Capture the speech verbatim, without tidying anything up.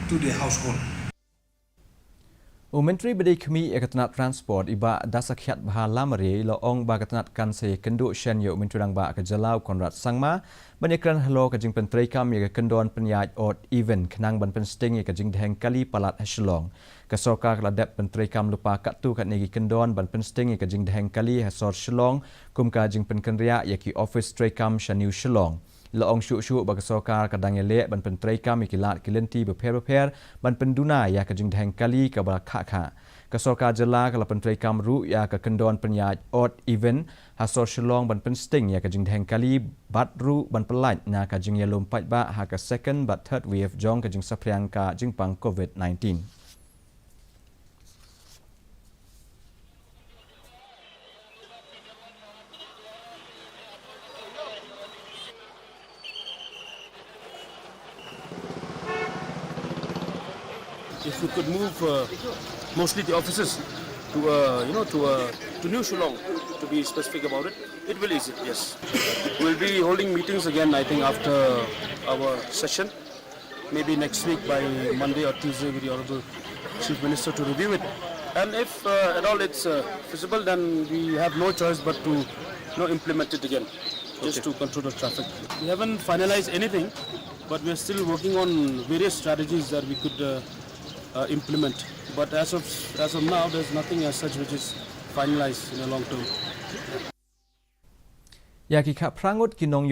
to the household. U Myntri ba dei khmih ïa ka tnat transport, i Bah Dasakhiatbha Lamare, i la ong ba ka tnat kan sa ïakynduh shen ïa u Myntri Rangbah ka jylla, u Conrad Sangma, ban ïakren halor ka jingpyntreikam ïa ka kyndon pynïaid odd even khnang ban pynsting ïa ka jingdheng kali palat ha Shillong. Ka sorkar ka la dep pyntreikam lypa katto katne ki kyndon ban pynsting ïa ka jingdheng kali ha sor Shillong, kum ka jingpynkynriah ïa ki office treikam sha New Shillong. La ong shuh shuh ba ka sorkar ka dang ïaleh ban pyntreikam ïa ki lad ki lynti bapher bapher ban pynduna ïa ka jingdheng kali kaba khah khah. Ka sorkar jylla ka la pyntreikam ruh ïa ka kyndon pynïaid odd even ha sor Shillong ban pynsting ïa ka jingdheng kali, bad ruh ban pyllait na ka jingïalum paidbah ha ka second bad third wave jong ka jingsaphriang ka jingpang covid nineteen. If we could move uh, mostly the offices to, uh, you know, to, uh, to New Shillong, to be specific about it, it will ease it, yes. We'll be holding meetings again, I think, after our session, maybe next week by Monday or Tuesday with the Honorable Chief Minister to review it. And if uh, at all it's uh, feasible, then we have no choice but to, you know, implement it again, just Okay. to control the traffic. We haven't finalized anything, but we are still working on various strategies that we could uh, uh, implement. But as of as of now, there's nothing as such which is finalized in a long term. Ïa ki khapra ngut ki nong